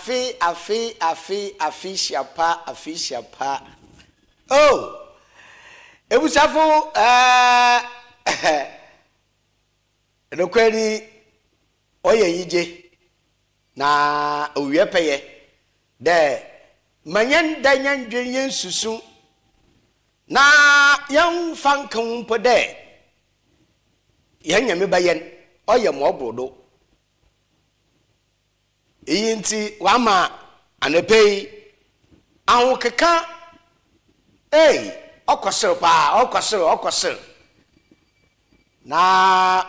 Afe afe afe afehyia pa afehyia pa oh Ebusuafo eh Nokwar ni ɔyɛ enyigye na owie pɛyɛ dɛ ma yɛnda yɛndwen yensusu na yɛmfa nka ho mpo dɛ hɛn Nyame bɛyɛn ɔyɛ ma ɔbor do. Iyi ntsi ɔama anapa yi ahokeka ei ɔkɔ sor paa, ɔkɔ sor, ɔkɔ sor. Na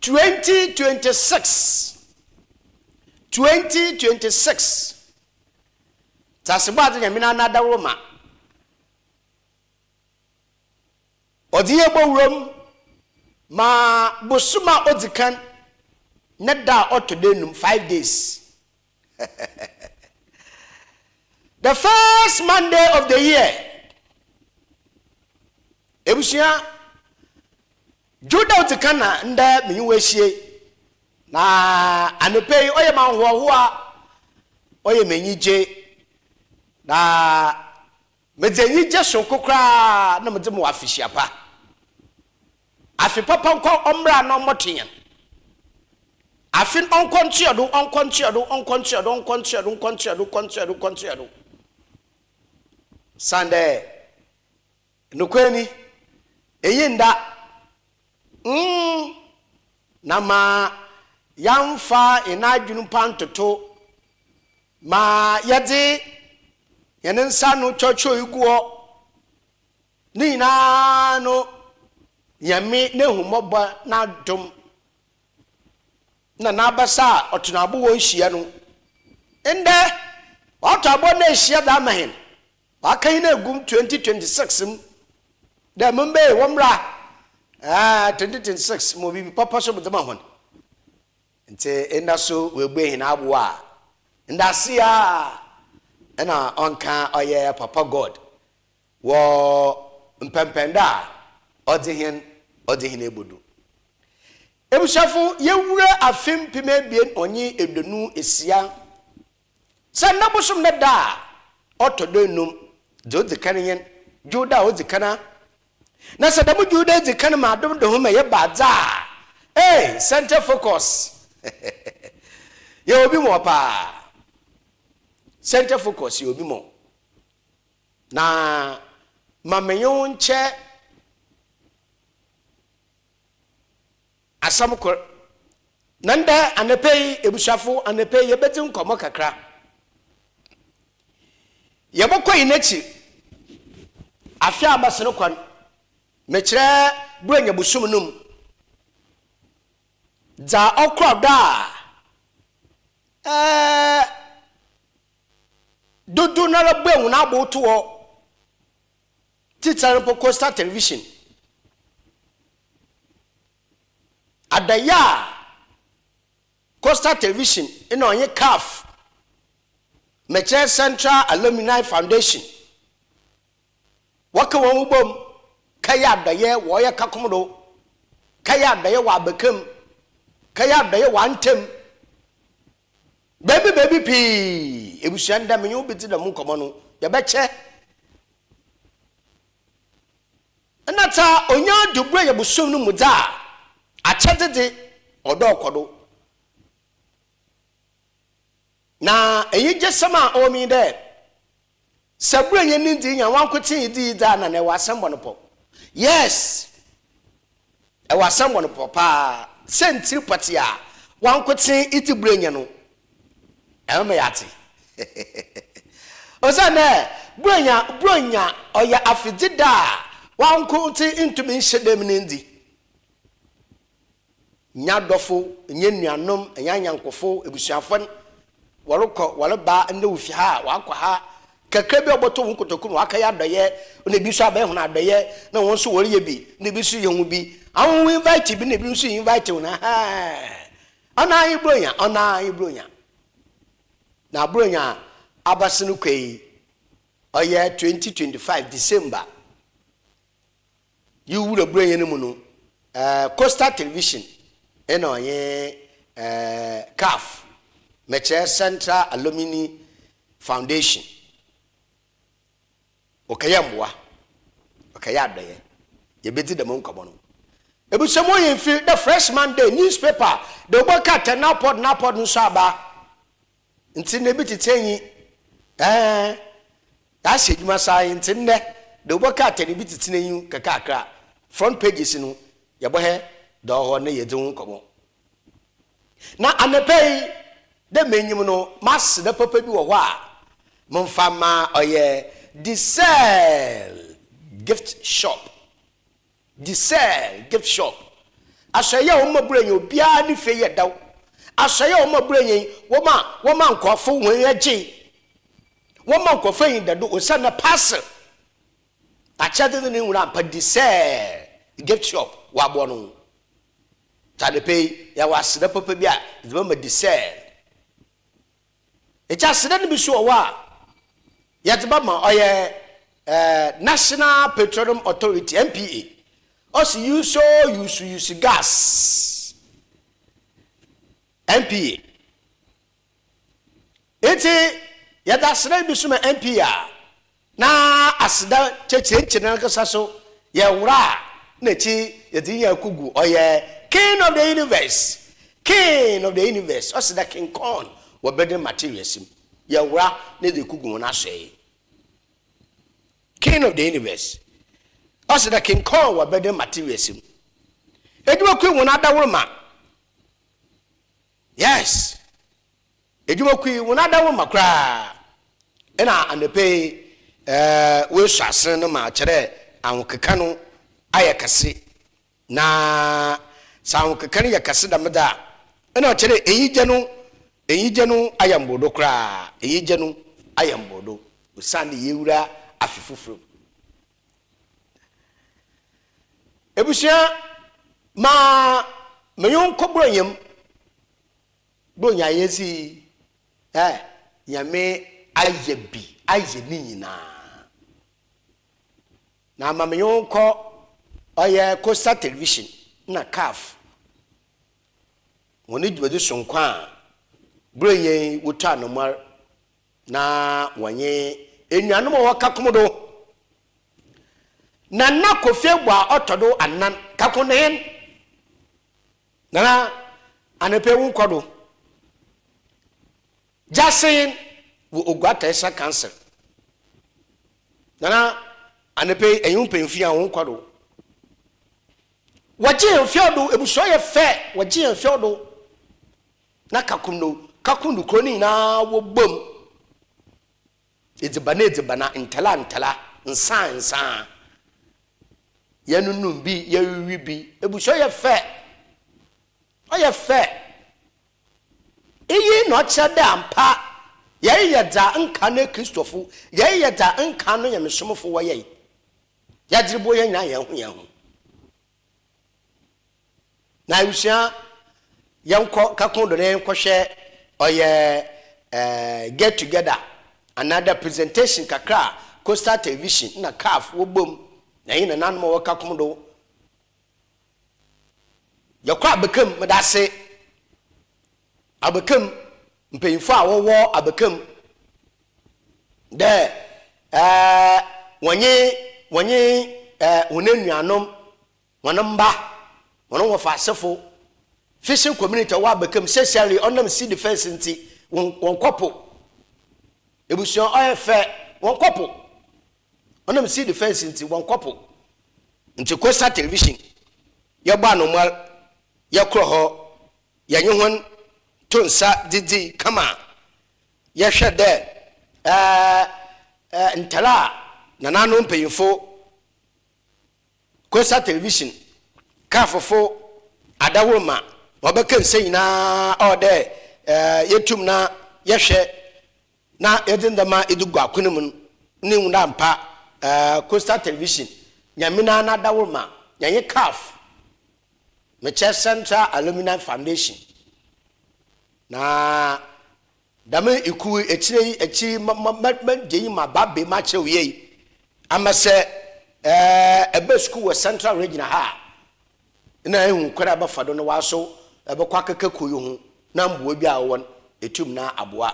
2026, 2026, Tseasebɔadze Nyame n'anadawroma, Ɔdze hɛn bɔwura mu ma bosoom a odzi kan ne da a ɔtɔ do enum, 5 days. The first Monday of the year. Ebusua, Dwowda a odzi kan na ndɛ menye wo ehyia yi, na anɔpa yi ɔyɛ me ahohoahoa, ɔyɛ me enyigye, na Medze enyigye soronko koraa na medze ma wo afehyia pa. Afe papa nkɔ ɔmbra na ɔmbɔto hɛn. Afe no ɔnkɔ ntoa do, ɔnkɔ ntoa do, ɔnkɔ ntoa do, ɔnkɔ ntoa do, nkɔ ntoa do, nkɔ ntoa do, nkɔ ntoa do. Osiandɛ nokwar ni, iyi nnda mm na ma yɛammfa hɛn adwen mpo anntoto ma yɛdze hɛn nsa ano kyɔkyɔe gu hɔ, ne nyina no Nyame n'ehumbɔbɔ n'adom na n'abasa a ɔto n'abo wɔ nhyia no, ndɛ ɔato abo no ehyia dze ama hɛn, ɔaka hɛn egu mu 2026 mu dɛ mbei wɔmbra, ɛɛh 2026 mowɔ biribi papa so medze ma hɔn. Ntsi nna so oebue hɛn abow a, ndaase a nna ɔnnka ɔyɛ Papa God wɔ mpɛnpɛndo a ɔdze hɛn ɔdze hɛn ebodu. Ebusuafo, yewura afe mpem ebien ɔnye eduonu esia, sɛ ndɛ bosoom ne da a ɔtɔ do enum, dza odzi kan nye Dwowda a odzi kan a Na sɛ dɛm dwowda yi dzi kan ma adom do ho ma yɛba adze a, ei, center focus! Yɛwɔ bi mɔ paa. Center focus yɛwɔ bi mɔ. Na ma menye wo nkyɛ asɛm kor. Na ndɛ anapa yi, ebusuafo, anapa yi yɛbɛdzi nkɔmbɔ kakra. Yɛbɔkɔ hɛn ekyir afe a abɛsen kɔ no, mekyerɛ Borɔnya bosoom no mu, dza ɔkɔr do a, dodow noara buee hɔn abow too hɔ, tsitsir mpo Coastal Television. Adɔyɛ a Coastal Television na ɔnye CAF, mekyerɛ Central Alumni Foundation, wɔka hɔn ho bɔ mu kɛyɛ adɔyɛ wɔ ɔyɛ kakom do, kɛyɛ adɔyɛ wɔ abakam, kɛyɛ adɔyɛ wɔ antam, beebi beebi pii. Ebusua, ndɛ menye wo bedzi dɛm nkɔmbɔ no, yɛbɛkyɛ. Nna dza onya do bue yɛ bosoom no mu dze a, akyɛdze dze, ɔwɔ dɛ ɔkɔ do. Na enyigyesɛm a ɔwɔ mu nye dɛ, sɛ Buronya ne ndzii nya wankotsee dzi yi dze a, nna ewɔ asɛm bɔ no pɔ. Yes! Ewɔ asɛm bɔ no pɔ paa. Siantsir pɔtsee a wankotsee idzi Buronya no, Ɛma yɛatse. Osiandɛ Buronya, Buronya ɔyɛ afedzi da a wankotsee nntum nnhyɛ dam no nndzi. Nnyɛ adɔfo, nnyɛ enuanom, nnyɛ anyɛnkofo, ebusuafo n', wɔrokɔ, wɔreba, ndɛ wofi ha a, wɔakɔ ha. Kakra bi a ɔbɔtɔ hɔn kotoku no, wɔakɛyɛ adɔyɛ, na bi so abɛyɛ hɔn adɔyɛ, na hɔn so wɔreyɛ bi, na bi so yɛ ho bi. Ahɔho invite bi na binom so invite hɔn, ahɛɛn. Ɔno ara nye Buronya, ɔno ara nye Buronya. Na Buronya abasen kɔ yi, ɔyɛ 2025 December. Yi wura Buronya no mu no, eh, Coastal Television na ɔnye eh, CAF, Mekyerɛ Central Alumni Foundation. Wɔkɛyɛ mboa, wɔkɛyɛ adɔyɛ. Yebedzi dɛm nkɔmbɔ no. Ebusua mu ɔyɛ mfir dɛ Fresh Monday newspaper dɛ wɔbɔka tɛ Napɔd Napɔd no so aba. Ntsi ndɛ bi tsetse enyi, ɛɛn, yɛahyɛ edwuma saa ntsi ndɛ dɛ wɔbɔka tɛ no bi tsetse n'enyi kakrakra. Front pages no yɛbɔhwɛ dza ɔwɔ hɔ na yedzi ho nkɔmbɔ. Na anapa yi, dɛ menyim no, m'aseda papa bi wɔ hɔ a memfa mma, ɔyɛ Diesel Gift Shop. Diesel Gift Shop. Asɔɛe a wɔma Buronya obiara ne fie yɛ dɛw. Asɔɛe a wɔma Buronya yi, wɔma wɔma nkorɔfo hɔn enyi gye. Wɔma nkorɔfo enyidado osiandɛ parcel akyɛdze no ne nwura ampa Diesel Gift Shop wɔaboa no ho. Dza anapa yi, yɛwɔ aseda papa bi a yɛdze bɛma Disɛɛl. Nkyɛ aseda no bi so wɔ hɔ a yɛdze bɛma, ɔyɛ National Petroleum Authority, NPA. Ɔse use o use use gas, NPA. Ntsi yɛdze aseda bi so ma NPA a, na aseda kyekyerenkye no ankasa so yɛ wora a nna ekyir yɛdze nyia kogu ɔyɛ King of the Universe, King of the Universe, ɔse dɛ King Kong wɔ building materials mu, yɛ wora na yɛdze ekogu hɔn asoɛe. King of the Universe, ɔse dɛ King Kong wɔ building materials mu. Edwumakuw hɔn adawurma, yes. Edwumakuw yi, hɔn adawomma koraa na anapa yi woesuo asen no ma kyerɛ ahokeka no ayɛ kɛse. Na sɛ ahokeka no yɛ kɛse dɛm dze a, nna ɔkyerɛ dɛ enyigye no enyigye no ayɛ mbordo koraa, enyigye no ayɛ mbordo osiandɛ yeewura afe fofor mu. Ebusua, ma menye wo nkɔ Borɔnya mu. Borɔnya ayɛdze yi, eh, Nyame ayɛ bi, ayɛ ne nyinaa. Na ama menye wo nkɔ ɔyɛ Coastal Television na CAF hɔn dwumadzi soronko a Borɔnya yi wotu anomuar na wɔnye enuanom a wɔwɔ Kakum do. Nana Kofi Abuah a ɔtɔ do anan, Kakum hen. Nana anɔpa yi wo nkɔ do. Gyasen wɔ Ogua Tɛsa Council. Nana anɔpa yi ɛnye wo mpanyinfo yi a wo nkɔ do. Wɔgye yɛn fɛw do, ebusua yɛ fɛ, wɔgye yɛn fɛw do. Na kakum no, kakum no kuro no nyinaa wɔ bom. Edziban edziban, ntala ntala, nsa nsa. Yɛnonom bi, yɛwewe bi. Ebusua yɛ fɛ. Ɔyɛ fɛ. Iyi na ɔkyerɛ dɛ ampa yɛreyɛ dza nkan no Kristofo, yɛreyɛ dza nkan no nyamesomfo wɔyɛe. Yɛdze robɔ hɛn nyina hɛnho hɛnho. Na ebusua yɛnkɔ kakon do na yɛnkɔhwɛ ɔyɛ get together anaa dɛ presentation kakra a Coastal Television na CAF wɔbɔ mu na hɛn nananom a wɔwɔ kakom do. Yɛkɔ abakam, meda ase. Abakam, mpanyimfo a wɔwɔ abakam dɛ wɔnye wɔnye hɔn enuanom Hɔn mba, hɔn wɔfaasefo, fishing community a ɔwɔ Abakam, seseiara yi ɔnam sea defence ntsi, wɔnnkɔ po. Ebusua ɔyɛ fɛ, wɔnnkɔ po. Ɔnam sea defence ntsi, wɔnnkɔ po. Ntsi Coastal Television, yɛbɔ anomuar, yɛkor hɔ, yɛnye hɔn to nsa dzidzi kama, yɛhwɛ dɛ ɛɛ ntar a nananom mpanyimfo Coastal Television kaafofo adawor ma wɔbɛka nsa nyina ɔwɔ dɛ yetum na yɛhwɛ na yɛdze ndzɛmba dze gu akwan mu no ne hu dɛ ampa Coastal Television Nyame noara n'adawor ma yɛnye CAF, mekyerɛ Central Alumni Foundation, na Dɛm ekuw yi, ekyir yi, ekyir yi, mɛgye yi ma ba be makyerɛw yie ama sɛ ɛba sukuu wɔ Central Region ha a, na ehu kwan a ɛbɛfa do na wɔaso ɛbɛkɔ akɛka kuw yi ho na mboa bi a ɔwɔ no. etum na aboa.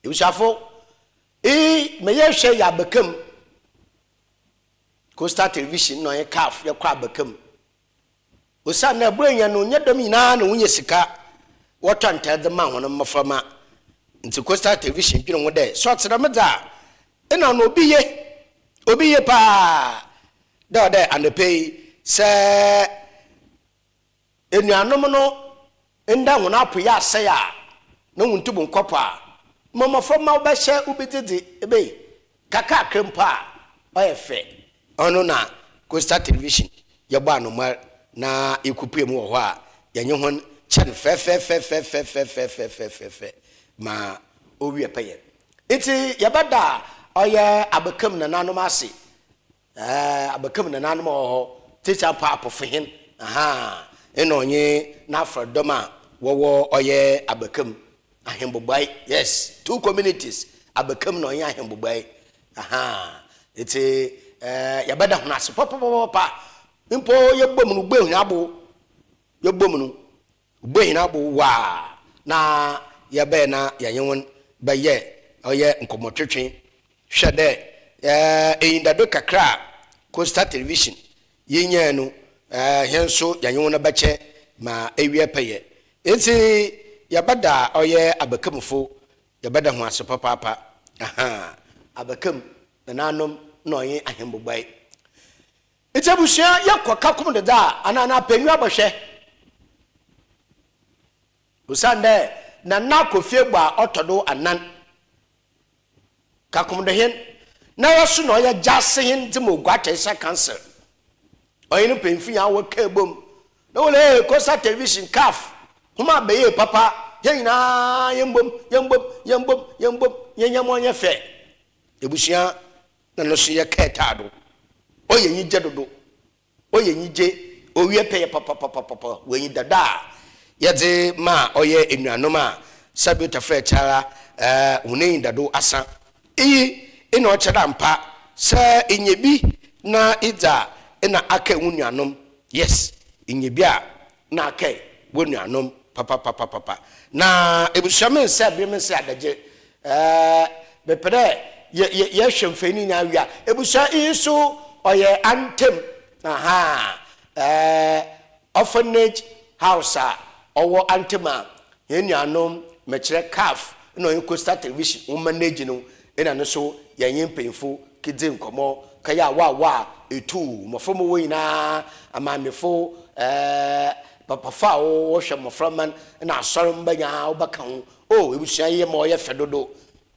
Ebusuafo, iyi ma yɛhwɛ yɛ abaka mu. Coastal Television na ɔnye CAF yɛkɔ abaka mu. Osiandɛ Borɔnya no nnyɛ dɔm nyina na wonya sika wɔtɔ ntar dze ma hɔn mboframba ntsi Coastal Television dwen ho dɛ sɛ ɔtse dɛm dze a nna ɔno obi ye, obi ye paa dɛ ɔwɔ dɛ anapa yi sɛ enuanom no ndɛ hɔn apoyɛ asɛe a na wonntum nnkɔ po a, ma mboframba wɔbɛhyɛ wo bi dzedze ebei kakrakra mpo a ɔyɛ fɛ. Ɔno na Coastal Television yɛbɔ anomar na yekopue mu wɔ hɔ a, yɛnye hɔn kyɛ no fɛfɛfɛfɛfɛfɛfɛfɛfɛfɛ ma owie pɛyɛ. Ntsi yɛbɛda ɔyɛ abakam nananom ase, ɛɛ, abakam nananom a wɔwɔ hɔ, tsitsir mpo Apofohen, ahaa, nna ɔnye n'afɔrdɔm a wɔwɔ ɔyɛ abakam Ahembobae, yes, two communities, Abakam na ɔnye Ahembobae, ahaa, ntsi eh, yɛbɛda hɔn ase papapapa, mpo yɛbɔ mu no, wobue hɛn abow, yɛbɔ mu no, wobue hɛn abow waa, na yɛbɛyɛ na yɛnye hɔn bɛyɛ ɔyɛ nkɔmbɔtwetwe, hwɛ dɛ eh, enyidado kakra a Coastal Television yenyae no, eh, hɛn so yɛnye hɔn bɛkyɛ ma ewie pɛyɛ. Ntsi yɛbɛda ɔyɛ abakamufo, yɛbɛda hɔn ase papaapa. Ahaa, abakam, nanaanom na ɔnye ahembobae. Ntsi ebusua, yɛkɔ kakom deda a, anaa na apɛnyiwa bɔhwɛ? Osiandɛ Nana Kofi Egbo a ɔtɔ do anan Kakomdo-hen, noara so na ɔyɛ Gyasi-hen dze ma Oguaa-Tɛnsa Council. Ɔnye no mpanyimfo nyina wɔkaa bɔ mu na wɔle ee Coastal Television, CAF, hom abɛyɛ papa, hɛn nyina yɛmbɔ mu, yɛmbɔ mu, yɛmbɔ mu, yɛmbɔ mu, yɛnyɛ ma ɔnyɛ fɛ. Ebusua na no so yɛkaa taa do. Ɔyɛ enyigye dodo. Ɔyɛ enyigye, owie pɛyɛ papapapapa wɔ enyidado a yɛdze ma a ɔyɛ enuanom a Sabio Tafra Kyara hɔn enyidado asã. Iyi na ɔkyerɛ dɛ ampa sɛ inya bi na idzi a nna akae wo nuanom, yes, inya bi a nna akae wo nuanom papapapapa. Na ebusua mennsɛɛ ber mennsɛɛ adagyer Ɛɛ, mepɛ dɛ yɛ yɛ yɛhwɛ mfonyin no nyinaa wie a, ebusua iyi so ɔyɛ antam, ahaa, ɛɛ, orphanage house a ɔwɔ antam a hɛn nuanom, mekyerɛ CAF na ɔnye Coastal Television hɔn manage no, nna no so yɛnye mpanyimfo kedzi nkɔmbɔ, kɛyɛ awaawa a etuu mboframba wɔ nyina, amaamefo, ɛɛ, papafo a wɔhwɛ mboframba no na asɔrmba nyina wɔbɛka ho. Oh ebusua yi yɛ ma ɔyɛ fɛ dodo.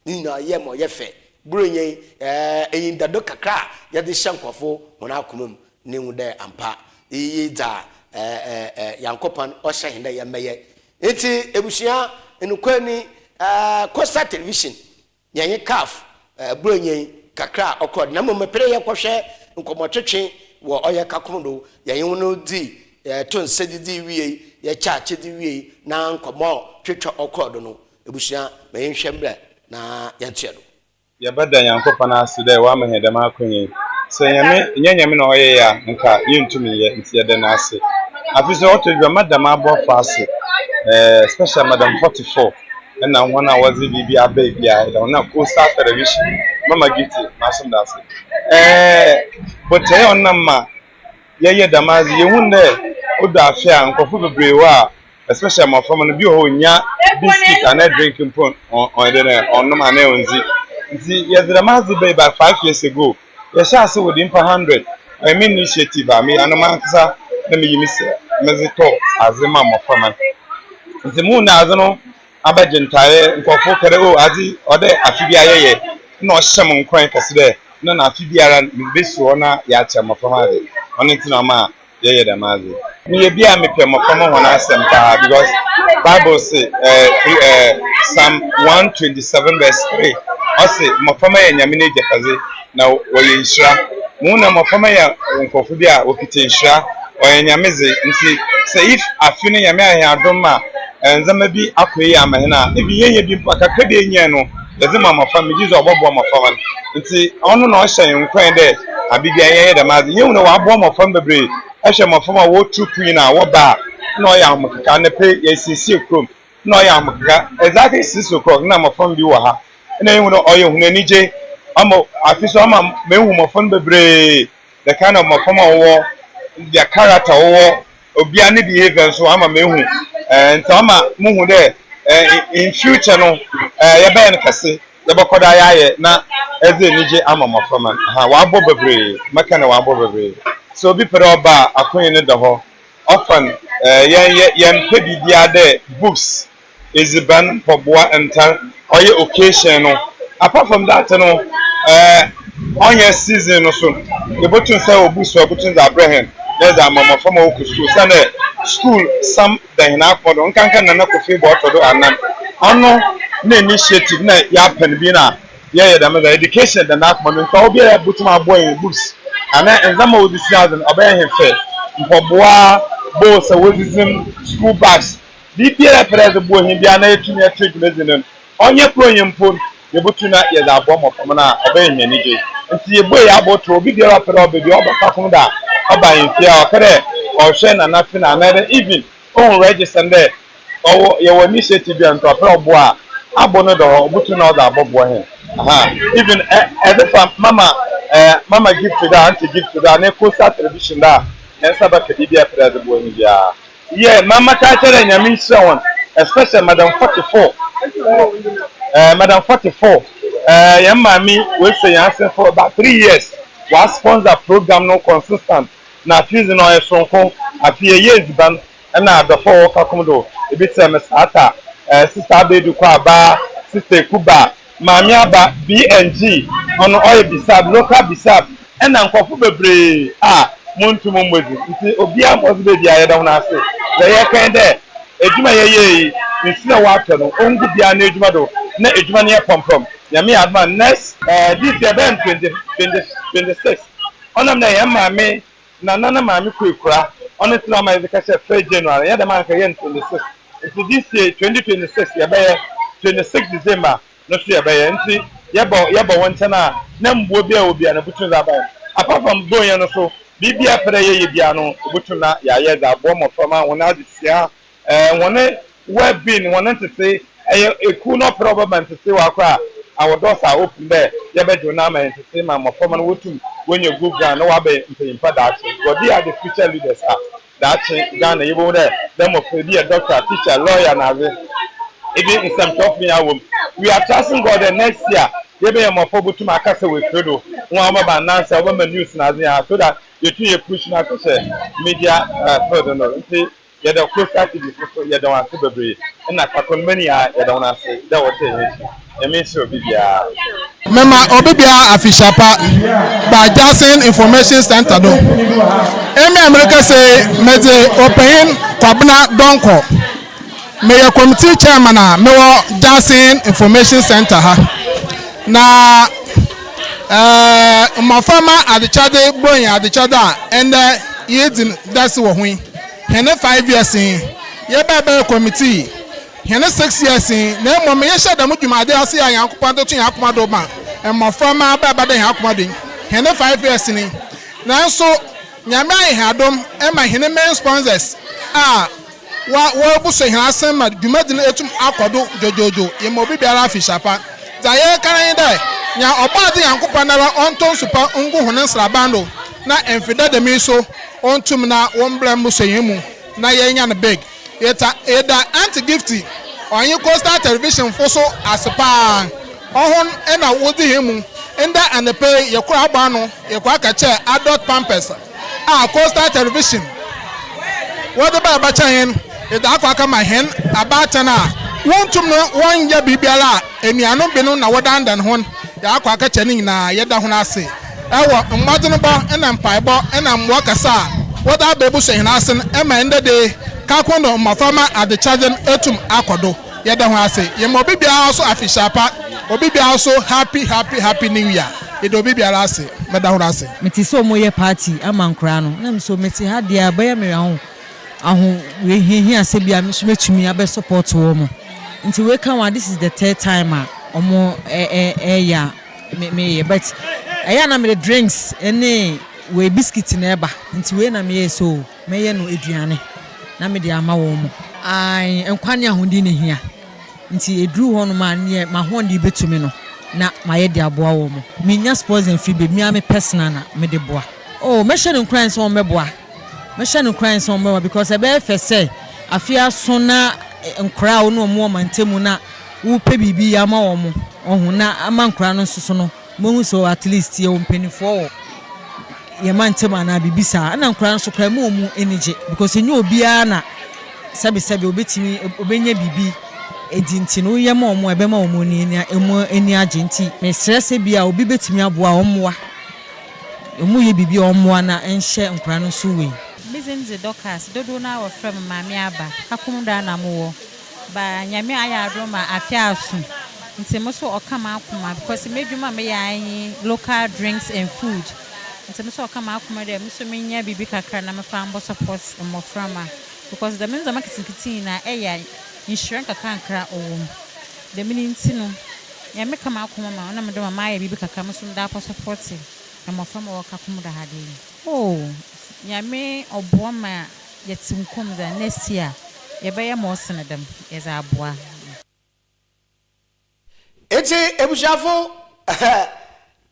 Ne nyinaa yɛ ma ɔyɛ fɛ. Buronya yi, eh, enyidado kakra a yɛdze hyɛ nkorɔfo hɔn akoma mu na ehu dɛ ampa iyi nye dza eh, eh, eh, Nyankopɔn ɔhyɛ hɛn dɛ yɛmbɛyɛ. Ntsi ebusua, nokwar ni, eh, Coastal Television Yɛnye Caf Buronyi kakra a ɔkɔr do, na mbom mepɛ dɛ yɛkɔhwɛ nkɔmbɔtwetwe wɔ ɔyɛ kakom do. Yɛnye hɔn dzii, yɛtoo nsa dzidzii wiei, yɛkyɛɛ akyɛdze wiei, na nkɔmbɔ twetwe a ɔkɔr do no, ebusua, ma yɛnhwɛ mbrɛ na yɛntoa do. Yɛbɛda Nyankopɔn ase dɛ ɔama hɛn dɛm akwanya yi. Sɛ Nyame nnyɛ Nyame na ɔyɛe a nka yenntum nnyɛ ntsi yɛda no ase. Afei so ɔtɔ do bi a mada m'aboafo ase, especially Madam 44. na hɔn a wɔdze biribi aba biara, yɛda hɔn a Coastal Television, Mama Gifty, m'asom da ase. Ɛɛ botae a ɔnam ma yɛyɛ dɛm adze yi, yehu dɛ odu afe a nkorɔfo beberee wɔ hɔ a, especially mboframba no, bi wɔ hɔ a onnya biscuit anaa drink mpo ɔnnyɛ dɛn ɔnnom anaa onndzi. Ntsi yɛdze dɛm adze yi bae about 5 years ago. Yɛhyɛɛ ase wɔ nyimpa 100, ɔyɛ me initiative a me ano mankasa na miyi me sika medze tɔ adze ma mboframba no. Ntsi muhun dɛ adze no abɛgye ntae, nkorɔfo kɛ dɛ oh adze yi ɔwɔ dɛ afe biara yɛyɛ. Nna ɔhyɛ mo nkuran kɛse dɛ nna na afe biara medze besi hɔ na yɛakyɛ mboframba adze. Ɔno ntsi na ɔmaa yɛyɛ dɛm adze yi. Meyɛ bi a mepɛ mboframba hɔn asɛm paa because bible se eh, eh, Psalm 127 verse 3 ɔse mboframba yɛ Nyame n'egyapadze na wɔyɛ nhyira. Muhu dɛ mboframba yɛ nkorɔfo bi a wokitsa nhyira, ɔyɛ Nyame dze ntsi sɛ if afe no Nyame ayɛ hɛn adom ma ndzɛmba bi akɔ yie ama hɛn a, even yenya bi mpo a kakra bi a yenyae no yɛdze ma mbofra, megye dzi dɛ ɔbɔboa mboframba no. Ntsi ɔno na ɔhyɛ hɛn nkuran dɛ aber biara yɛnyɛ dɛm adze. Yehu dɛ ɔaboa mbofra beberee. Ehwɛ mboframba a wɔwɔ troop nyina a wɔba a, nna ɔyɛ ahomkeka. Anapa yi, yɛresiesie kurom. Nna ɔyɛ ahomkeka. Exactly 6 o'clock nna mboframba bi wɔ ha. Nna ehu dɛ ɔyɛ hɔn enyigye. Ɔma afe so ɔma mehu mbofra no beberee, the kind of mboframba a wɔwɔ, their character wɔwɔ, obiara ne behaviour nso ama mehu. Ɛɛ nti ɔma muhu dɛ ɛɛ in future no yɛbɛyɛ no kɛse. Yɛbɛkɔ do ayɛ na ɛdze enyigye ama mboframba no. Ha wɔabɔ beberee, mɛka no wɔabɔ beberee. Sɛ obi pɛ dɛ ɔba a, akwanya no da hɔ. Ɔfa no yɛn yɛ yɛmpɛ biribiara dɛ books, edziban, mpaboa, ntar, ɔyɛ occasion no. Apart from that no, ɔnyɛ season no so, yɛbɛtum sɛ obu so a yɛbɛtum dze abrɛ hɛn na yɛdze ama mboframba a wɔkɔ school. Osiandɛ school sam da hɛn akoma do, nkanka Nana Kofi Bɔ ɔtɔ do anan. Ɔno na initiative na yɛapɛ no bi na yɛyɛ dɛm dza education da n'akoma do, nti obiara botum aboa hɛn books anaa ndzɛmba a wɔdze sua adze no, ɔbɛyɛ hɛn fɛ. Mpaboa, bowls a wɔdzidzi mu, school bags, biribiara a ɛpɛ dɛ yɛdze boa hɛn biara na yɛtum yɛto dwumadzi no, ɔnyɛ Buronya mpo, yɛbɛtum na yɛdze aboa mboframba no a, ɔbɛyɛ hɛn enyigye. Nti yɛbue yɛn abotow, obi biara a ɔpɛ dɛ ɔba bi, ɔba Kakum da a, ɔba ahemfie a, ɔpɛ dɛ ɔhwɛ Nana Fina anaa dɛ even ohu register no dɛ ɔwɔ yɛwɔ initiative bi a nti ɔpɛ dɛ ɔboa a, abo no da hɔ, obotum na ɔdze abɔboa hɛn. Aha, even ɛ ɛdze fa mama ɛ mama Gift do a, Auntie Gift do a, ne Coastal Television do a, hɛn nsa bɛka biribi a ɛpɛ dɛ ɛdze boa hɛn biara. Yeah, mama kaa kyerɛ dɛ Nyame nhyira hɔn, especially Madam 44, Madam 44, hɛn maame oehyɛ hɛn ase for about 3 years, ɔa sponsor program no consistent, na afe yi dze no ɔyɛ soronko, afe yi yɛyɛ edziban na adɔfo a wɔwɔ Kakum do, ebi tse dɛ Miss Atta, Sister Abedu Kwabaa, Sister Ekuba, Maame Aba, BNG, ɔno ɔyɛ Bisab, local Bisab, ɛna nkorɔfo beberee a munntum mmbɔ dzin, ntsi obiara ma ɔdze beebi a yɛda hɔn ase. Dza yɛreka nye dɛ, edwuma a yɛyɛe yi, nsu na wɔatɔ no, onngu biara n'edwuma do, na edwuma no yɛ prɔmprɔm. Nyame yɛ adom a, next this year bɛyɛ no 2026, ɔnam dɛ hɛn maame Nana na maame kɔ ekura, ɔno ntsi na ɔma yɛdze kɛhyɛɛ first January, nnyɛ dɛm a anka yɛyɛ no 26. Ntsi this year 2026 yɛbɛyɛ 26 December no so yɛbɛyɛ, ntsi yɛba yɛba wo nkyɛn a na mboa biara a ɔwɔ biara no botum dze aba hɛn. Apart from Buronya no so, biribiara epɛ dɛ yɛyɛ biara no obotum na yɛayɛ dze aboa mboframba hɔn adzesua, hɔn well being, hɔn ntsetsee. Ɛyɛ ekuw na ɔpɛ dɛ ɔbɛma ntsetsee wɔ ha koraa a, our doors are open dɛ yɛbɛgye wo na ama hɛn ntsetsee ma mboframba no wotum wonya good ground na wɔabɛyɛ mpanyimpa daakye because they are the future leaders a daakye Ghana yebohu dɛ dɛm mbofra yi bi yɛ doctor, teacher, lawyer na adze, even nsɛmtwerɛfo nyinaa wɔ mu. We are trusting God dɛ next year yɛbɛnya mbofra obotum akasa wɔ efir do, hɔn a wɔbɛba announce a wɔbɛma news na adze nyinaa so that yetum yɛ push no akɔhyɛ media field no ntsi yɛda Coastal TV fo so, yɛda wɔn ase bebree, ɛna Kakonmani a yɛda wɔn ase dɛ wɔhyɛ yɛn akyi. Nyame nhyira obi biara. Mema obi biara afehyia pa ba Jackson Information Center do. Emi a merekasa yi, medze Ɔpanyin Kwabena Donkor. Meyɛ committee chairman a mewɔ Jackson Information Center ha. Na mmɔframma adekyɛdze, Buronya adekyɛdze a ndɛ yedzi dase wɔ ho yi, hɛn 5 years yi, yɛbɛɛ bɛyɛ committee hɛn 6 years yi, na mmom yɛhyɛ dɛm dwumadi ase a Nyankopɔn de to yɛn akoma do ma mmɔframma bɛɛba dɛ yɛn akoma do yi, hɛn 5 years ni. Nanso Nyame ayɛ hɛn adom ma hɛn main sponsors a wa wɔrebu so hɛn ase ma dwumadi no etum akɔ do dwodwodwo. Yɛma obi biara afehyia pa. Dza yɛreka nye dɛ nea ɔbɔ adze Nyankopɔn nara ɔntɔ nsu pa ngu hɔn nsraban do na mfe dada yi so ɔntum na wɔmbrɛ mmusua yɛn mu na yɛnya no big. Yɛta yɛda Auntie Gifty ɔnye Coastal Television fo so ase paa. Ɔhon na wodzi hɛn mu. Ndɛ anɔpa yi yɛkɔ abɔ ano, yɛkɔ akɛkyɛ adult pampers a Coastal Television wɔdze ba ɛbɛkyɛ hɛn. Yɛdze akɔ akama hɛn abaatan a wontum no wɔnyɛ biribiara a enuanom binom na wɔdandan hɔn. Yɛakɔ akɛkyɛ ne nyinaa. Yɛda hɔn ase ɛwɔ mmɔdzenbɔ na mpaebɔ na mmoa kɛse a wɔdze aba ebusu hɛn ase no ɛma ndɛ de Kakondo mmɔframma adekyɛdze no etum akɔ do. Yɛda ho ase. Yɛma obi biara so afehyia pa, obi biara so happy happy happy New Year. Yɛda obi biara ase. Mɛda ho ase. Mete sɛ ɔmo party ama nkoraa no na so mete ha deɛ a bɛyɛ me aho aho hiahia sɛ bia me so mɛtumi abɛ support wɔ mo, nti wei ka wa this is the third time a ɔmo ɛyɛ a me meyɛ, but ɛyɛ a na mede drinks ne wei biscuit na ɛba, nti wei na meyɛ so mɛyɛ no aduane na mede ama wɔn mo. Ae, nkwa ne ahoɔden na ehia. Nti eduru hɔnom a, neɛ m'ahoɔden bɛtumi no na mayɛ de aboa wɔn. Mennya sponsor mfiri baabi, me ara me personal na mede boa. Oh, mɛhyɛ no nkuran sɛ wɔmmɛboa. Mɛhyɛ no nkuran sɛ wɔmmɛboa because ɛbɛyɛ fɛ sɛ afe aso na nkwadaa a wo ne wɔn wɔ mantamu na wopɛ biribi ama wɔn, wahu, na ama nkwadaa no nso so no Mohu sɛ at least yɛwɔ mpaninfoɔ wɔ yɛn mantam anaa biribi saa. Ɛna nkwadaa no nso koraa ɛma wɔn ani gye because ɛnyɛ obiara na sɛbesɛbe obetumi obenya biribi adi nti no woyɛ ma wɔn a ɛbɛma wɔn ani ani wɔn ani agye nti mesrɛ sɛ bi a obi betumi aboa a ɔmmoa. Wɔn yɛ biribi a ɔmmoa na ɛnhyɛ nkwadaa no nso wei. Me dzin dze Dorcas, dodow no ara wɔfrɛ me Maame Aba, Kakum do ara na mowɔ. But Nyame ayɛ adom ma afe aso ntsi mo so ɔka m'akoma because m'edwuma a meyɛ ara nye local drinks and food ntsi mo so ɔka m'akoma dɛ mo so menya biribi kakra na mefa mbɔ support mboframba because dɛm ndzɛmba nketsenketse nyina ɛyɛ a nhyira nkakrankra ɔwɔ mu dɛm no ntsi no Nyame ka m'akoma ma ɔnam do ma mayɛ biribi kakra mo so mede akɔ support mboframba a wɔwɔ Kakum do ha dei. Oh Nyame ɔboa ma yɛtse nkwa mu dza next year yɛbɛyɛ ma ɔsen dɛm yɛdze aboa. Ntsi ebusuafo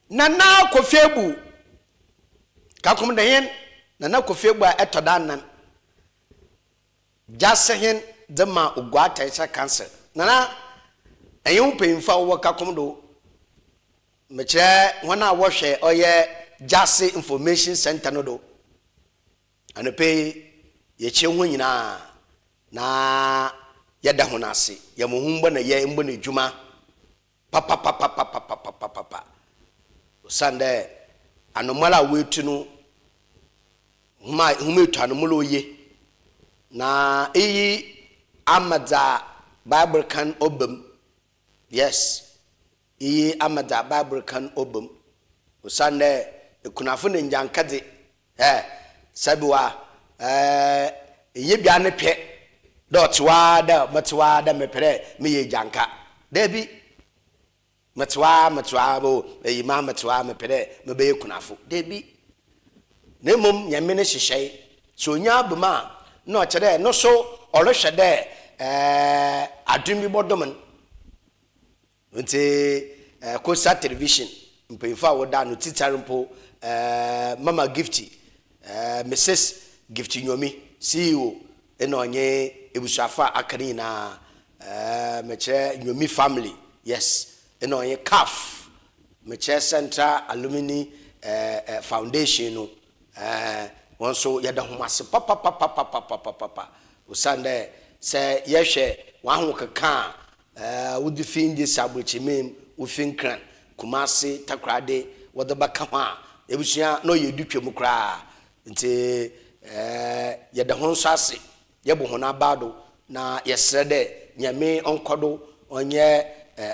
Nana Kofi Abu, Kakumdehen Nana Kofi Abu a ɛtɔ da anan, Gyasehen dze ma Oguaa Traditional Council. Nana, enye wo mpanyimfo a wɔwɔ Kakum do, mekyerɛ hɔn a wɔhwɛ ɔyɛ Gyase Information Centre no do, Anɔpa yi, yɛkyia hɔn nyina na yɛda hɔn ase. Yɛma hom mbɔ na yɛ mbɔ no edwuma papapapapapapapa osiandɛ anomaa a woetu no, hom a hom etu anomaa a oye, na iyi ama dza Bible ka no ɔba mu. Yes. Iyi ama dza Bible ka no ɔba mu, osiandɛ ekunafo na ngyanka dze, eh, sɛbewa, eh, nnyɛ biara ne pɛ dɛ ɔtse hɔ ara dɛ metse hɔ ara dɛ mepɛ dɛ meyɛ egyanka. Dabi, metse hɔ ara metse hɔ ara oh, eyi maa metse hɔ ara mepɛ dɛ mebɛyɛ kunafo. Dabi. Na mbom Nyame ne nhyehyɛe, sɛ onya aba mu a, nna ɔkyerɛ dɛ no so ɔrohwɛ dɛ, eh, adom bi bɔdom no. Ntsi Coastal Television mpanyimfo a wɔda ano tsitsar mpo, Mama Gifty, Misis Gifty Nyomi, CEO, nna ɔnye ebusuafo a aka no nyina, mekyerɛ Nyomi family, yes, nna ɔnye CAF, mekyerɛ Central Alumni Foundation no, hɔn so yɛda hom ase papapapapapapapa osiandɛ sɛ yɛhwɛ hɔn ahokeka a Wode fi Ngyesi Aborɔkyimim, wofi Nkran, Kumase, Takoradi wɔde bɛka ho a, ebusua na ɔyɛ du twam koraa. Ntsi yɛda hɔn so ase, yɛbɔ hɔn abaa do na yɛserɛ dɛ Nyame ɔnkɔ do ɔnyɛ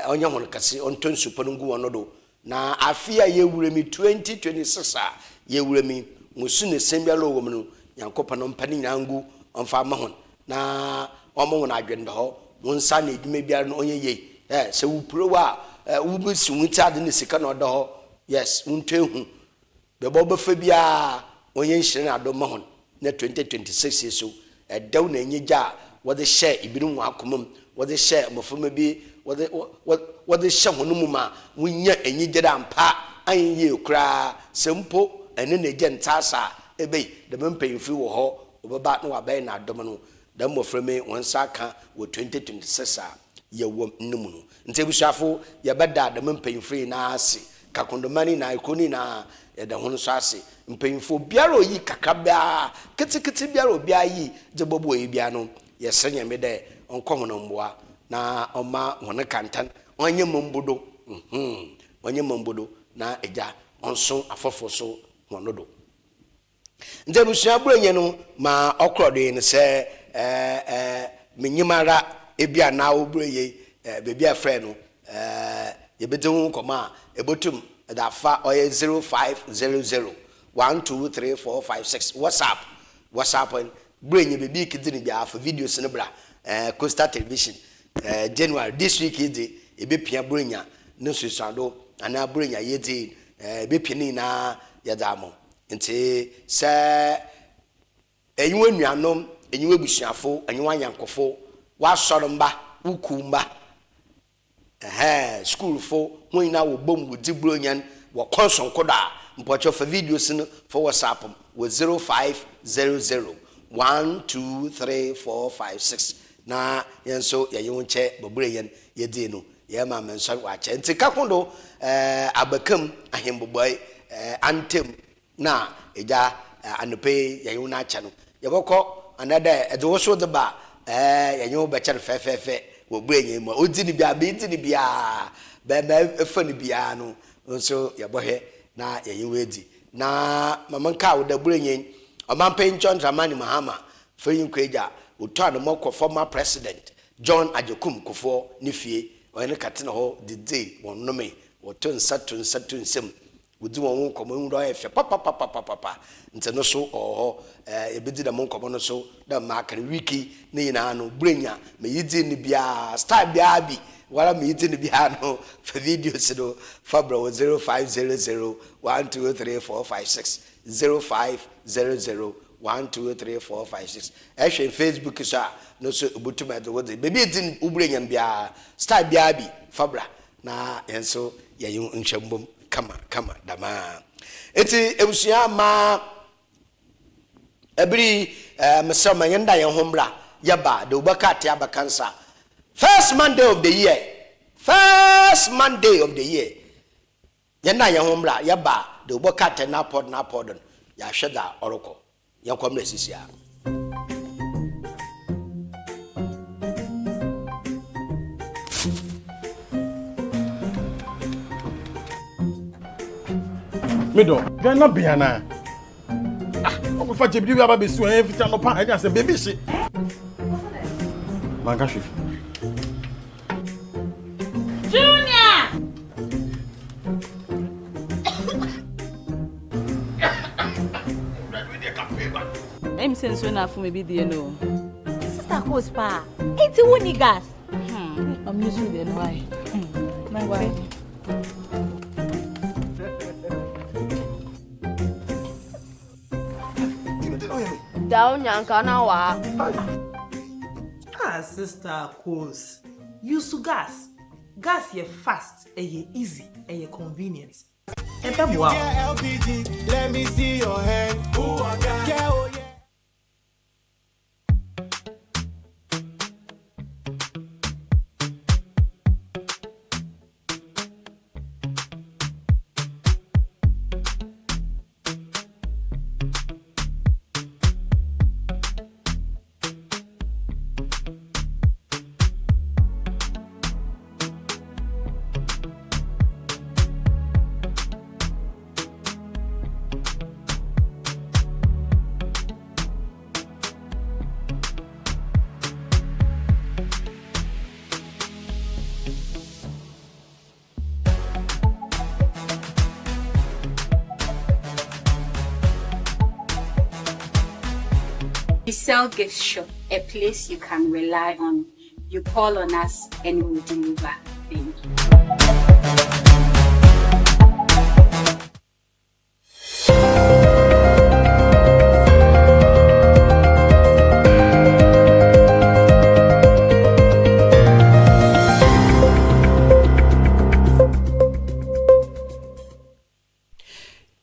ɔnyɛ hɔn kɛse, ɔntɔ nsu pa no ngu hɔn do Na afe a yewura mu yi, 2026 a yewura mu yi, mo su na esian biara a ɔwɔ mu no, Nyankopɔn ɔmpa ne nyinaa ngu, ɔmfa mma hɔn, na ɔmma hɔn adwendɔhɔ, hɔn nsa ano edwuma biara no ɔnyɛ yie. Eh, sɛ wopira wo a, eh, wobesi wo tsir adze na sika na ɔda hɔ, yes, wontɔ ehu. Beebi a wɔbɛfa biara, ɔnyɛ nhyira na adom mma hɔn. Na 2026 yi so, ɛdɛw na enyigye a wɔdze hyɛɛ binom hɔn akoma mu, wɔdze hyɛɛ mboframba bi, wɔdze wɔ wɔdze hyɛ hɔn mu ma wonya enyigye dɛ ampa annyɛ yie koraa, sɛ mpo ɛno na egya nntse ase a, ebei dɛm mpanyimfo yi wɔ hɔ, wɔbɛba na wɔabɛyɛ no adom no, dɛm mboframba yi hɔn nsa akã wɔ 2026 a yɛwɔ mu no mu no. Ntsi ebusuafo, yɛbɛda dɛm mpanyimfo yi nyina ase, Kakondoman nyina, ekurow no nyina, yɛda hɔn so ase. Mpanyimfo, obiara a oyii kakra biara, ketseketse biara a obiara yii dze bɔboa iyi biara no, yɛserɛ Nyame dɛ ɔnkɔ hɔn mboa na ɔmma hɔn kantan ɔnyɛ mbodo, mm-hmm, ɔnyɛ mbodo na Egya ɔnso afofor so hɔn do. Ntsi ebusua Buronyi no ma ɔkrɔ do yi no sɛ eh minyim ara bi a na wo Buronyi yi beebi a efrɛ no eh yebedzi ho nkɔmbɔ a ebotum dze afa ɔyɛ 0500 123456 WhatsApp WhatsApp no Buronyi beebi ekedzi no biara fa videos no bra eh Coastal Television eh January this week yi dze yebepia Buronya no nsunsuando anaa Buronya yedzi eh yebepia ne nyinaa yɛdze ama wo. Ntsi sɛ enye w'enuanom Enye w'ebusuafo, enye w'anyɛnkofo, w'asɔrmba, wo kuwmba, ɛhɛɛn, skuulfo, hɔn nyina wɔbɔ mu wodzi Buronya no wɔ kwan soronko do a, mpɔkyɛw fa videos no fa WhatsApp m' wɔ 0500 123456 na hɛn so yɛnye wo nkyɛ ma Buronya no yedzii no yɛrema me nsɔr ɔakyɛ. Ntsi ka ho do, ɛɛ, abakam, ahembobɔe, ɛɛ, antamu, na Egya, anɔpa yi yɛnye wo no akyɛ no, yɛbɔkɔ, anaadɛ edze wo so dze ba a, ɛɛ, yɛnye wo bɛkyɛ no fɛfɛɛfɛ wɔ Buronya yi mu. A odzi no biara, ma edzi no biara, bɛ ma efa no biara no so yɛbɔhwɛ na yɛnye wo edzi. Na ma menkaa wo dɛ, Buronya yi, Ɔmampanyin John Dramani Mahama, Ferinyi-Nkoegya, otu anamɔn kɔ former President John Agyekum Kufuor ne fie, ɔnye no kɛtsena hɔ dzidzii, wɔnomee, wɔtoo nsa to nsa to nsamu, Wodzi hɔn ho nkɔmbɔ, ihu dɛ ɔyɛ fɛ papapapapapa. Ntsi no so ɔwɔ hɔ. Ɛɛ, yebedzi dɛm nkɔmbɔ no so dɛ mma aka no week yi ne nyina no, Borenya, meyidzi no biara, style biara bi, woara meyidzi no biara no, fa videos no fa brɛ wɔ 0500 123456, 0500 123456. Ehwɛ Facebook so a, no so ibotum edze wo dze, beebi a edzi wo Borenya no biara, style biara bi, fa bra na hɛn so yɛnye wo nhwɛ mbom kama kama dɛm ara. Ntsi ebusua ma ber yi meserɛ wo ma yɛnda hɛnho mbra yɛba a de wobɛka atse abɛka nsa. First Monday of the year, first Monday of the year, yɛnda hɛnho mbra yɛba a de wobɛka atse n'apɔw do n'apɔw do no yɛahwɛ dza ɔrokɔ. Yɛnkɔ mmerɛ sisi a. Me dɔ, dwan na bea na. Ah, ɔkɔfa kyɛ biribi aba bɛsi wɔn fiti anɔpa ɛne asɛ baabi hye. Manka hwee. Junior! Ɛyɛ mi sɛ nsuo na afo mi bi die no. Sister Kos paa, enti wo ni gas? Hmm, I'm using the why. Hmm, why? Dao nyanka na wa. Ah, sister Kos, use gas. Gas yɛ fast, ɛyɛ easy, ɛyɛ convenient. Ɛbɛboa wo. We sell gift shop, a place you can rely on. You call on us and we'll deliver. Thank you.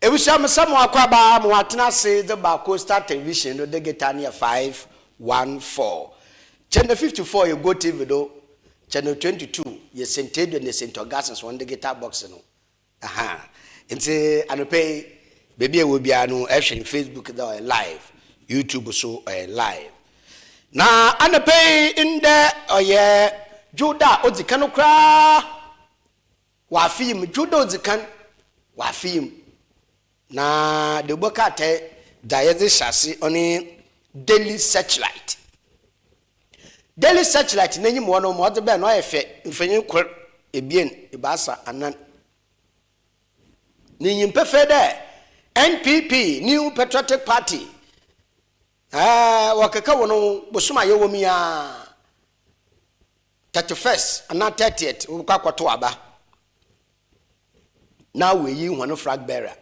Ebusua mesa mo akwaaba ma wɔatena ase dze ba Coastal Television do digital no yɛ 514. Channel 54 yɛ GoTv do, Channel 22 yɛ Saint Adrian na Saint Augustine's hɔn digital box no. Ahaa ntsi anɔpa yi beebi a ewɔ biara no ehwɛ no Facebook dɛ ɔyɛ live, YouTube so ɔyɛ live. Na anɔpa yi ndɛ ɔyɛ Dwowda a odzi kan koraa wɔ afe yi mu, Dwowda a odzi kan wɔ afe yi mu. Na dawubɔ krataa dza yɛdze hyɛ ase ɔne Daily Searchlight. Daily Searchlight n'enyim hɔ no ma ɔdze bae no ɔyɛ fɛ, mfonyin kor, ebien, ebiasa, anan. Minyim pefee dɛ NPP, New Patriotic Party, ɛɛ wɔkeka hɔn ho bosoom a yɛwɔ mu yi ara, 31st anaa 30th wɔbɔkɔ akɔtow aba na woeyi hɔn flag bearer.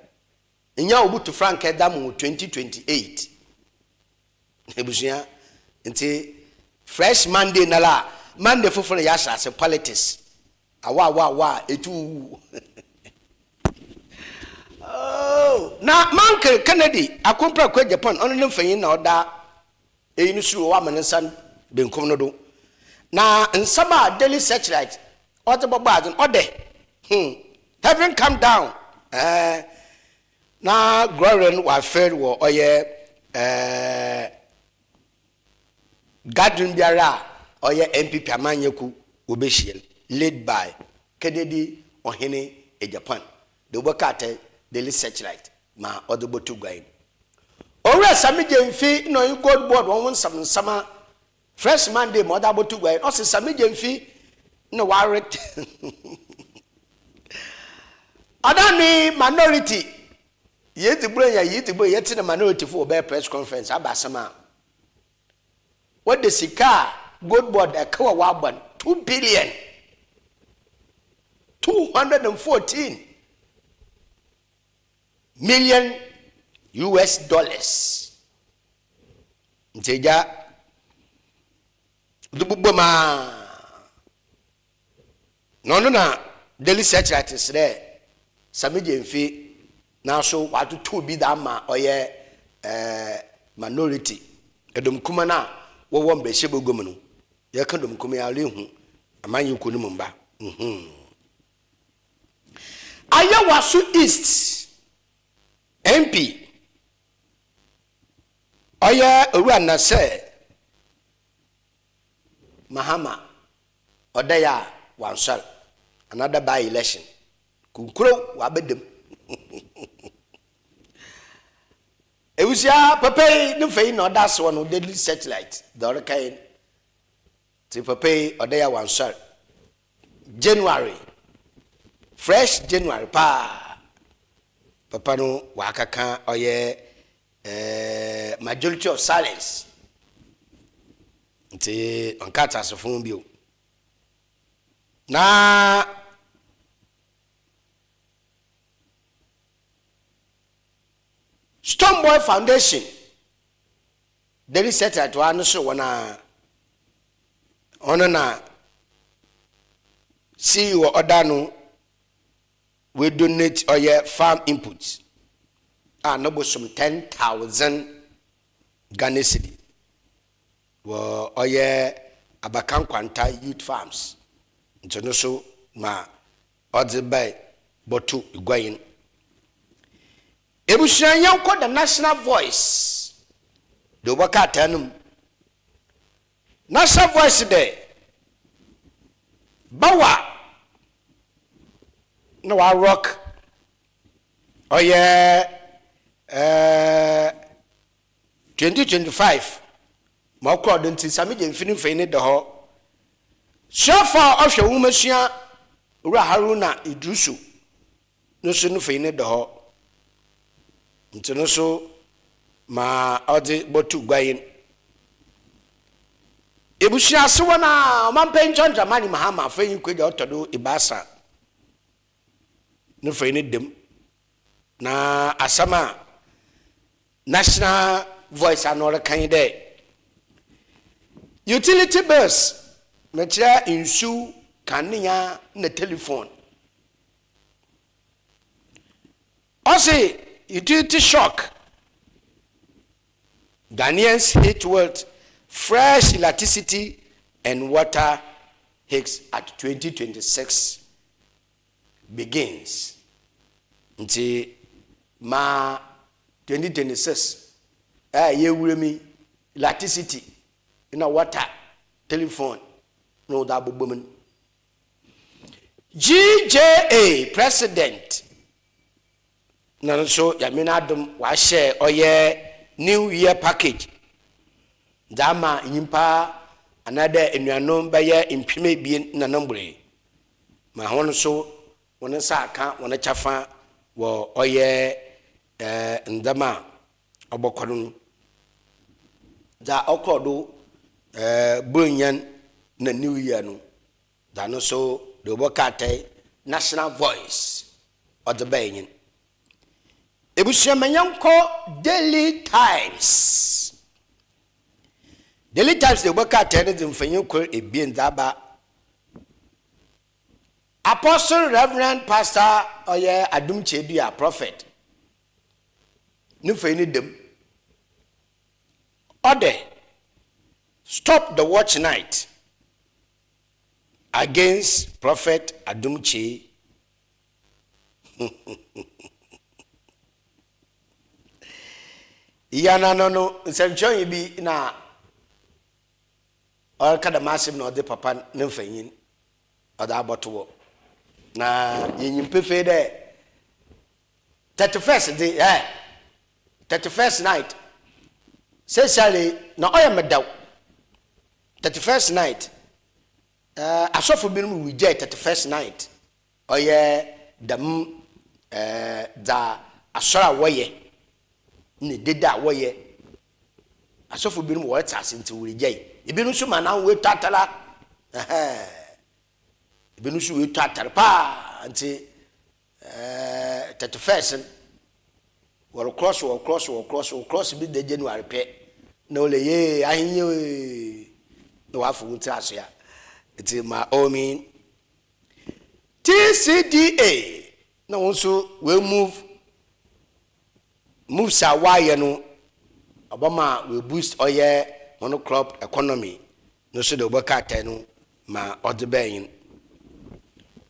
Nyia obutu frankaa dze ama hɔn 2028. Ebusua. Ntsi fresh Monday noara a, Monday fofor no yɛahyɛ ase politics. Awa awa awa a etu wu. Oh, na Mankel Kennedy Akomprako Agyapong ɔno ne mfonyin na ɔda eyi no sor wɔ w'ama ne nsa benkum no do. Na nsɛm a Daily Searchlight ɔdze bɔbɔ adze no ɔdɛ hmm heaven come down eh na glory no ɔafɛr wɔ ɔyɛ eh Gathering biara a ɔyɛ NPP amanyɛkuw wobehyia no, led by Kennedy Ohene Agyapong, de wobɔka atɛn Daily Searchlight ma ɔdze bɔto gua yi. Owura Sammy Gyamfi na ɔnye Gold Board hɔn ho nsɛm nsɛm a Fresh Monday ma ɔdze abɔto gua yi, ɔse Sammy Gyamfi na ɔaret ɔda ne minority Yedzi Buronya Yedzi Buronya yɛtse na minority fo wɔbɛyɛ press conference aba asɛm a wɔde sika a gold board ɛkaw a wɔabɔ no 2 billion 214 million US dollars nti egya de bobɔ mu a na ɔno na Daily Searchlight srɛ Sammy Gyamfi nanso watoto bi dze ama ɔyɛ minority ɛdɔm kuma no a wɔwɔ mbɛhyɛ mu no. Yɛka dɔm kuma yi a ɔrehu amanyɔkuo no mu mba. Ayawaso East MP ɔyɛ Owura Nasɛ Mahama ɔda yɛ a wansɔre another by election kunkuro wabɛdam. Ewusua papa yi ne fa yi na ɔda soɔ no Daily Searchlight deɛ ɔreka yi ti papa yi ɔda yɛ a wansɔre January, fresh January paa papa no wakaka ɔyɛ majority of silence nti ɔnka atasefo bio na Stonebwoy Foundation, Daily Searchlight wa no so wɔn a ɔno na CEO ɔda no we donate ɔyɛ farm input a ne bosom 10,000 Ghana cedi wɔ ɔyɛ Abakankwanta Youth Farms nti no so ma ɔdze bɛɛ bɔto iguayin. Ebusua, yɛnkɔ The National Voice de wɔbɛka ataa no mu. National Voice dɛ bawa na warock ɔyɛ 2025 ma ɔkɔɔ do nti Sammy Gyamfi ne mfonyin da hɔ. Suafo a ɔhwɛ nwomasua, Owura Haruna Iddrisu no so no mfonyin da hɔ nti no so ma ɔdze bɔto guayin. Ebusua asewa no a ɔmampanyin John Dramani Mahama afei kwadwa ɔtɔ do 3 no mfonyin dam na asɛm a National Voice ano ɔreka yi dɛ utility bills, mekyerɛ nsu, kanea na telephone. Ɔse utility shock, Ghanaians hit with fresh electricity and water hikes at 2026 begins. Nti ma 2026 a yɛwura mi, electricity na water, telephone na wɔde abobɔ mu no. GJA president na nso Yame no adom wahyɛ ɔyɛ new year package dze ama nyimpa anaadɛ nnuanom bɛyɛ 2000 na nombore ma hɔn nso wɔn nsa aka wɔn kyɛfa wɔ ɔyɛ ndzɛmba a ɔbɔkɔ no dza ɔkɔɔ do Buronyan na new year no dza no nso de wɔbɛka atɛe National Voice ɔdze bɛɛ nyin. Ebusua, ma yɛnkɔ Daily Times. Daily Times na ebɔ krataa no dze mfonyin kor ebien dze aba. Apostle Reverend Pastor ɔyɛ Adom Kyedua Prophet ne mfonyin no da mu. Ɔdɛ, Stop the watch night against Prophet Adom Kyei. Iyi ano no, nsɛnkyerɛwnyi bi na ɔreka dɛm asɛm na ɔdze papa ne mfonyin ɔdze abɔto hɔ. Na yenyim pefee dɛ 31st dze, eh, 31st night, seseiara na ɔyɛ me dɛw, 31st night, eh, asɔfo binom regyae 31st night. Ɔyɛ dɛm dza asɔr a wɔyɛ na dede a wɔyɛ. Asɔfo binom wɔretse ase ntsi worigyae. Binom so ma na woetu atar a, ɛhɛɛn, binom so woetu atar paa ntsi 31st no wɔrokrɔs wɔrokrɔs wɔrokrɔs wɔrokrɔs bi da January pɛ na wɔlɛ yee ahenye ee na wɔafa hɔn tsir asoa ntsi ma ɔmin. TCDA na wɔn nso wɔ move moves a wɔayɛ no ɔbɛma wɔ boost ɔyɛ wɔn crop economy no so de wɔbɛka atɛ no ma ɔdze bɛnyin.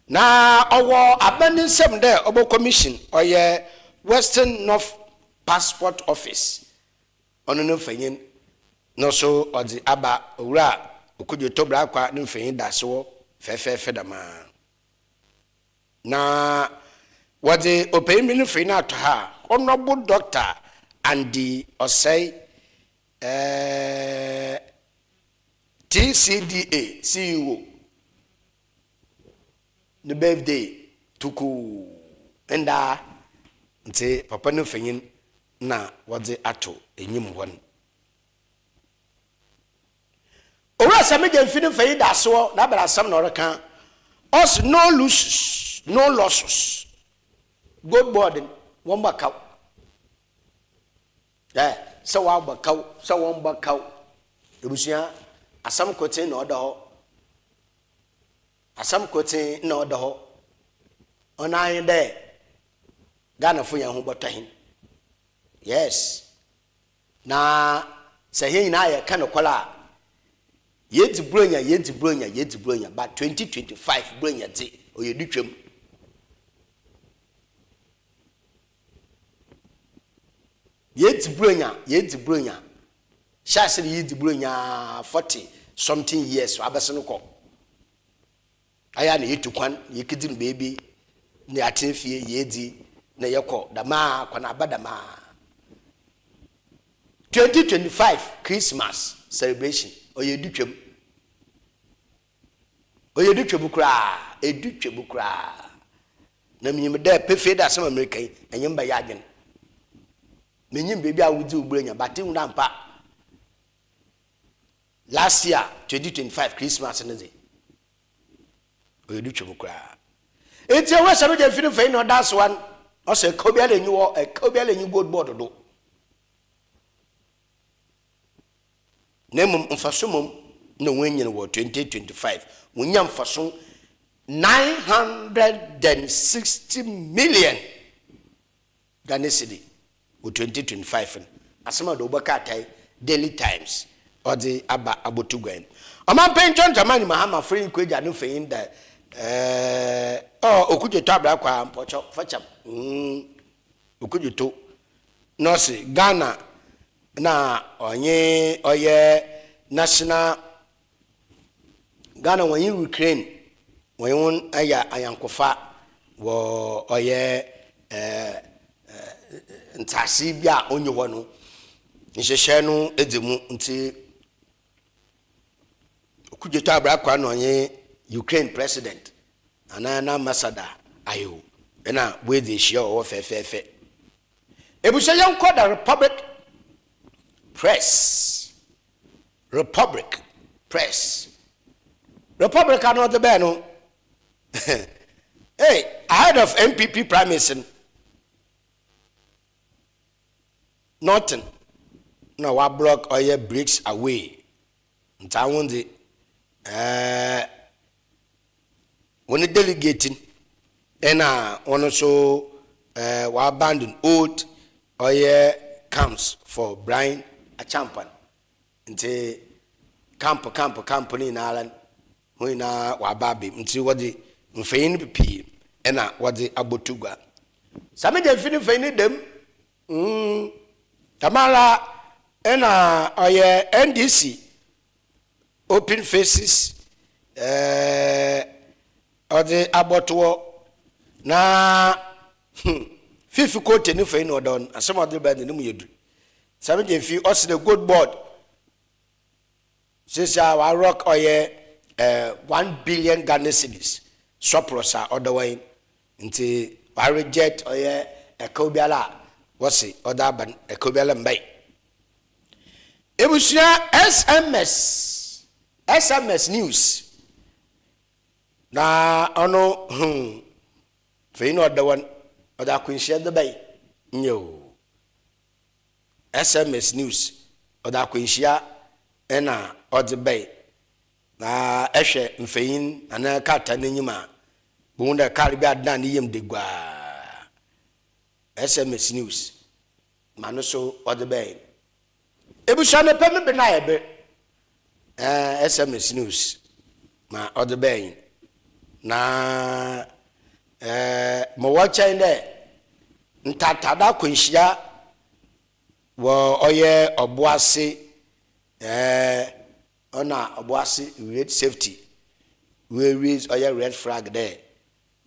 Na ɔwɔ aban ne nsam dɛ ɔbɔ commission ɔyɛ Western North Passport Office Ɔno no mfanyin no so ɔdze aba Owura Okudzeto Brakwa no mfanyin da ase hɔ fɛfɛɛfɛ dɛmara. Na wɔdze ɔpanyin bi no mfanyin no ato ha a, Honourable Doctor Andy Osei, TCDA CEO, ne birthday tokoo nda ntsi papa no mfanyin na wɔdze ato enyim hɔ no. Owura Sammy Gyamfi ne mfanyin da ase hɔ na aber asɛm na ɔrekã, ɔse no loses, no losses, gold board no wɔmmbɔ kaw, ɛ sɛ wɔabɔ kaw, sɛ wɔmmbɔ kaw, ebusua asɛm kortsee na ɔda hɔ. Asɛm kortsee na ɔda hɔ, ɔno ara nye dɛ Ghanafo hɛn ho bɔtɔ hɛn. Yes. Na sɛ hɛn nyina yɛka nokwar a, yedzi Buronya, yedzi Buronya, yedzi Buronya, but 2025 Buronya dze, ɔyɛ dutwa mu. Yedzi Buronya, yedzi Buronya, hyɛ ase dɛ yedzi Buronya 40 something years abɛsen kɔ. Ayɛ a na yetu kwan na yekedzi no beebi na yɛatsena fie yeedzi na yɛkɔ dɛm ara kwan aba dɛm ara. 2025 Christmas celebration ɔyɛ edu twam. Ɔyɛ edu twam koraa, edu twam koraa. Na minyim dɛ pefee dɛ asɛm a mereka yi, enye me bɛyɛ adwen. Minyim beebi a wodzi wo Borɔnya but ihu dɛ ampa Last year 2025 Christmas no dze, ɔyɛ do twam koraa. Ntsi ɔwɔ sɛ megye mfe no mfɛe na ɔda asowa no, ɔsɛ ɛka obiara enyi wɔ ɛka obiara enyi gold board do. Na mmom mfaso mmom na wɔanyin wɔ 2025. Wonya mfaso 960 million. Ghana cedi wɔ 2025 no, asɛm a ɔde wobɛka atae Daily Times ɔdze aba aboto gua yi. Ɔmampanyin John Dramani Mahama frɛ Nkwagya no mfanyin dɛ ɛɛ ɔ Okudzeto Ablakwa mpɔkyɛw fakyɛm mm Okudzeto na ɔse Ghana na ɔnye ɔyɛ National Ghana wɔnye Ukraine wɔnye hɔn ayɛ anyɛnkofa wɔ ɔyɛ ntseasee bi a onnyi hɔ no nhyehyɛɛ no dzi mu ntsi Okudzeto Ablakwa na ɔnye Ukraine president anaa n'ambassador ayɛ na woedzi ehyia wɔ hɔ fɛfɛɛfɛ. Ebusua yɛnkɔ The Republic Press. Republic Press. Republic a na ɔdze bɛɛ no, hey, ahead of NPP primaries no, Norton na wa block ɔyɛ breaks away. Ntsi ahon dze ɛɛ hɔn delegate no na hɔn so ɛɛ wɔabandon old ɔyɛ camps for Bryan Acheampong. Ntsi camp camp camp no nyinara no hɔn nyinaa wɔaba aba mu. Ntsi wɔdze mfanyin pii na wɔdze aboto gua. Sammy Gyamfi ne mfanyin da mu. Mm, dɛmara na ɔyɛ NDC Open Faces eh, ɔdze abɔtoɔ na hmm, Fifi Kote ne fei na ɔda hɔ no, asɛm a ɔdze ba no, no mu yɛ dur. Sammy Gyamfi ɔse dɛ Gold Board Sesei a wɔarock ɔyɛ eh, one billion Ghana cedis surplus a ɔda hɔ yi ntsi wɔareject ɔyɛ ɛkaw biara a wɔse ɔdze aba no, ɛkaw biara mmbae. Ebusua SMS, SMS news, na ɔno hmm, afei na ɔda hɔ no, ɔdze akwanhyia dze bae, nyew. SMS news, ɔdze akwanhyia na ɔdze bae. Na ehwɛ mfonyin anaa krataa n'enyim a, bohu dɛ kaar bi adan ne yamu deguaa. SMS news ma no so ɔdze bae. Ebusua no pɛ me ber na ayɛ ber. Ɛɛ SMS news ma ɔdze bae. Na ɛɛ ma ɔwɔ kyɛn dɛ ntaataado akwanhyia wɔ ɔyɛ Ɔboase ɛɛ ɔna Ɔboase road safety we raise ɔyɛ red flag dɛ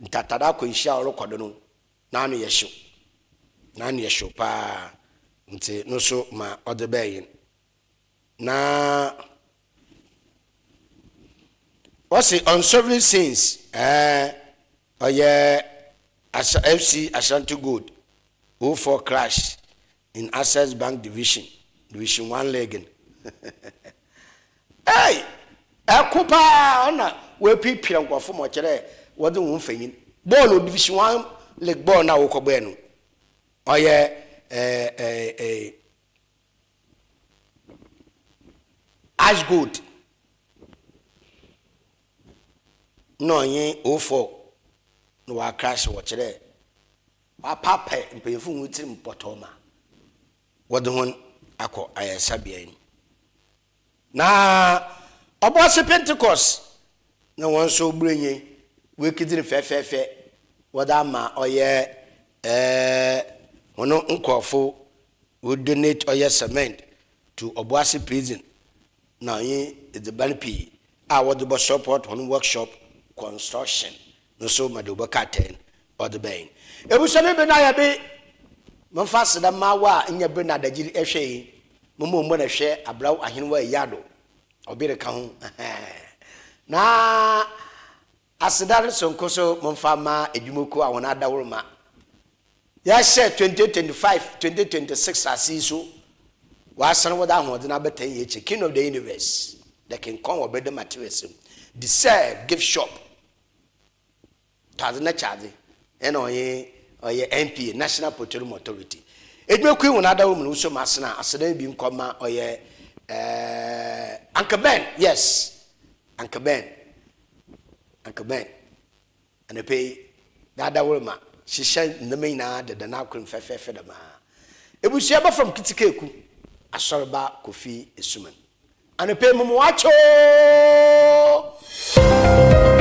ntaataado akwanhyia a ɔrokɔ do no n'ano yɛ hyew, n'ano yɛ hyew paa ntsi no so ma ɔdze bae. Na wɔse unsavoury scenes ɛɛ ɔyɛ Asa FC Ashanti Gold 04 clash in Access Bank Division, Division One League no. Ei! Ɛko paa ɔna wɔapirapira nkurɔfo ma ɔkyerɛ dɛ wɔdze hɔn mfanyin. Bɔɔl no Division One League bɔɔl no a wɔkɔbɔɛ no ɔyɛ ɛɛ ɛɛ Ash Gold na ɔnye O4 na wɔacrash wɔkyerɛ dɛ wɔapaapae mpanyimfo hɔn tsir mu pɔtɔɔ ma wɔdze hɔn akɔ ayarsabea yi. Na Ɔboase Pentecost na hɔn so Buronyi woekedzi no fɛfɛɛfɛ wɔdze ama ɔyɛ hɔn nkorɔfo wo donate ɔyɛ cement to Ɔboase prison na ɔnye edziban pii a wɔdze bɔ support hɔn workshop construction no so ma dɛ wɔbɛka atsɛn ɔdze bɛn. Ebusua me ber no ayɛ be, momfa aseda mma wo a nnyɛ ber na adagyer hwɛ yi, momma ombɔ na hwɛ abraw ahenwa eyiado, ɔbe reka ho na aseda no soronko so momfa mma edwumakuw a hɔn adawurma yɛahyɛ 2025, 2026 ase yi so wɔasan wɔdze ahoɔdzen abɛtan hɛn ekyir, King of the Universe, The King Kong wɔ ber dɛ materials mu, Deserve Gift Shop, Tɔ adze na kyɛ adze, nna ɔnye ɔyɛ NPA, National Petroleum Authority, edwumakuw yi hɔn adawurmu no wosuo mu asena aseda bi nkɔ ma ɔyɛ eh, Uncle Ben, yes, Uncle Ben, Uncle Ben. Anɔpa yi, n'adaworoma hyehyɛ ndzɛmba nyina deda n'akwan mu fɛfɛɛfɛ dɛm ara. Ebusua ba fam Kitsikeku, Asɔrba Kofi Esuman. Anɔpa yi, mema wo akyɛ oo!